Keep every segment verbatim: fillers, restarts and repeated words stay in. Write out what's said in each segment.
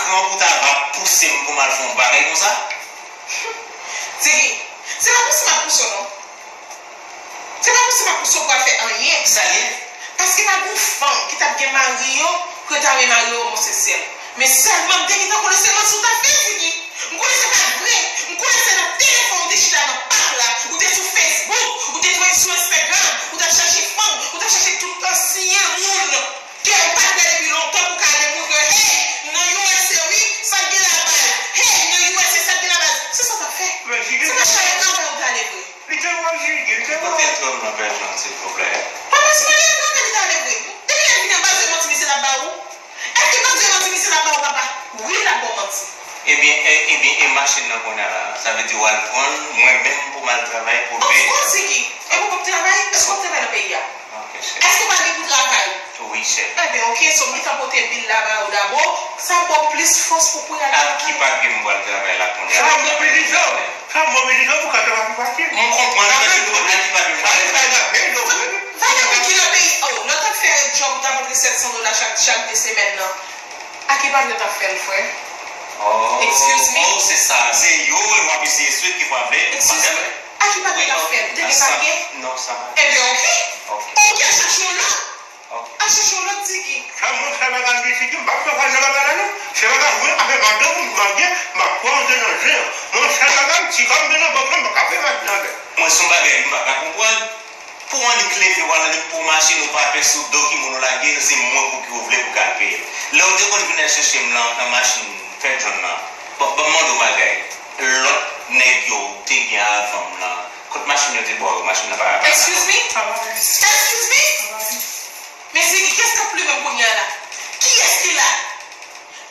Kran pou ta va pouse m pou m al fè yon bagay konsa? Tiki, se pa pouse m ap pouse w non. Se pa pouse m ap pouse w pou al fè anyen. Sa l ye? Paske pa gen fanm ki t ap gen mari yo pou yo ta renmen mari yo omoseksèl. Men sèlman m te gentan konnen se manti w t ap fè, Tiki. M konnen se pa t vre. M konnen se nan telefòn ou te chita nan pak la, ou te sou Facebook, ou te sou Instagram, ou t ap chache fanm, ou t ap chache tout ansyen moun ke ou pa t wè depi lontan pou ka demontre, hey, m nan U S A wi, sa k gen laba, hey, m nan U S A, sa k gen laba. Se sa w t ap fè. Se pa chalet nan ou t ale vre. Li te wè Jigi, li te wè. Kote dwòl nan Pè John, silvouplè? Papa, si mwen gen dwòl nan li t ale vre. Depi lè l vini an, pa vle manti misye t ap ba ou. Èske pa vle manti misye t ap ba ou, papa? Wi, l ap ba w manti. Ebyen, e, ebyen, e machin nan kounye a la? Sa vle di w al pran l, mwen menm pou m al travay pou l peye? Of course, Ziggy. E pou w p ap travay? Èske w ap travay nan peyi a? Ok, chèf. Èske w pa gen pou travay? Wi, chèf. Ebyen, ok, so m gentan pote bil la ba ou dabò. Sa ba w plis fòs pou w pou y al travay. Ak ki papye m pral travay la kounye a? Sa mobilizan. Sa mobilizan pou ka travay pou pati. M konprann, men se pou ak ki papye m pral travay. Valè ki nan peyi, oh, lè w t ap fè djòb, ou t ap antre sèt san dola chak, chak de semèn nan. Ak ki papye w t ap fè l, frè? Oh, excuse me? Oh, se sa. Se yo, w ap eseye swit ki frape. Excuse me? Ak ki papye w t ap fè l? Ou te gen papye? Non, sa pa. Ebyen, ok. Ok. Ok, al chache yon lòt. Al chache yon lòt Ziggy. Sa moun sa bagay li Ziggy, m p ap fè bagay nan bagay la non. Se bagay mwen avè madanm mwen m marye, m ap pran antre nan zen an. Mwen sèl bagay m, ti kòb m gen nan bank lan, m pa ka fè machin avè l. Mwen se yon bagay m pa ka konprann. Pou w annik leve w al annik pran machin ou pa pè sou do ki moun ou lage l, se mwen pou ki ou vle pou ka peye l. Lè w te konn vin al chèche m nan, nan machin Pè John nan, ban, ban m mande w bagay. Lòt nèg yo ou te gen avan m nan, kot machin yo te ba w yo? Machin nan pa, pa. Excuse me? Excuse me? Men Ziggy, kiyès k ap plimen m kounye a la? Kiyès ki la?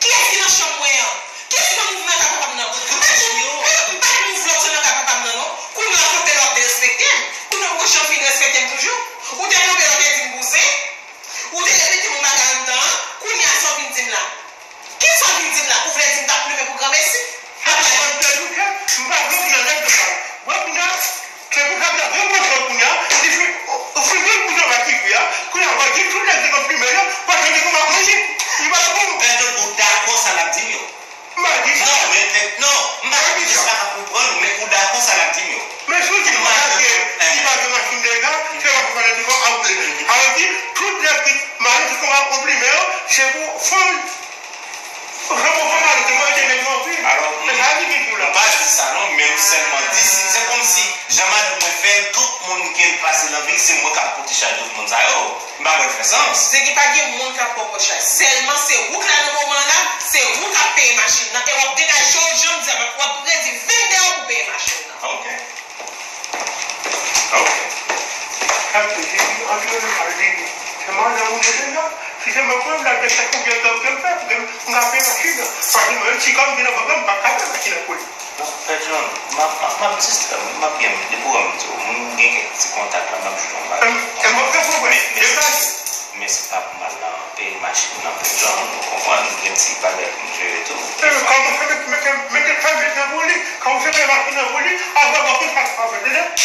Kiyès ki nan chanm mwen an? Kiyès ki nan mouvman kay papa m nan? M pa t mouv, m pa t mouv lòt yo nan kay papa m nan non. Kounye a kote lè w ap derespekte m? Kounye a ou jan fin respekte m toujou? Ou te tonbe lè w te di m bouzen? Ou te repete m yon bagay anndan an? Kounye a sa w vin di m la? Kisa w vin di m la? Ou vle di m t ap plimen pou granmesi? Sa pa yon pèdi kè, m pa vle w nan nèg yo sa. Wè kounye a, se pou sa m nan yon pwofon kounye a, li fin, ou fin vin pou travay ki fè a, kounye a w ap di tout nèg ki konn plimen yo, paske li konn ap manje. Li pa bon. Pèdi, ou dakò sa l ap di m yo? M pa di sa. Non, men, men, non, m pa, m pa di sa. M pa ka konprann ou, men ou dakò sa l ap di m yo. Men si w di m pa gen, si pa gen machin lega, se pa pou fè ti kò ap plimen. Sa vle di, tout nèg ki mari ki konn ap konplimen yo, se pou fanm. Alò, m pa di sa non, men m sèlman di, si, se kòmsi, jan madanm mwen fè l, tout moun ke l pase nan vi l, se mwen k ap pote chaj tout moun sa yo. M pa kwè l fè sans. Se ki pa gen moun k ap pran pòt chaj. Sèlman se ou k la nan moman la, se ou k ap peye machin nan. E w ap degaje w, jan m di a, w ap redi vennde w pou peye machin nan. Ok. Ok. Sa k te di, antre nan kay li, se madanm ou deja. Si se mwen, mwen, m ta gen sèt konbyen tan ke m fè pou ke m ka peye machin nan. Paske mwen menm, si kòm vin nan bank lan, m pa ka peye machin nan pou li. Non, Pè John, m ap, m ap, m ap jis, m ap byen, depi w wè m di w, m gen kèk ti kontak la, m ap jwenn yon bagay. E, e mwen fè konprann, men, men, de baz. Men se pa pou m al nan peye machin nan pou John, ou konprann, m gen ti bagay pou m jere tou. E, kòman fè mete, mete, mete pèmèt nan pou li, kòman fè peye machin nan pou li, avan bank ou sa fè, tande?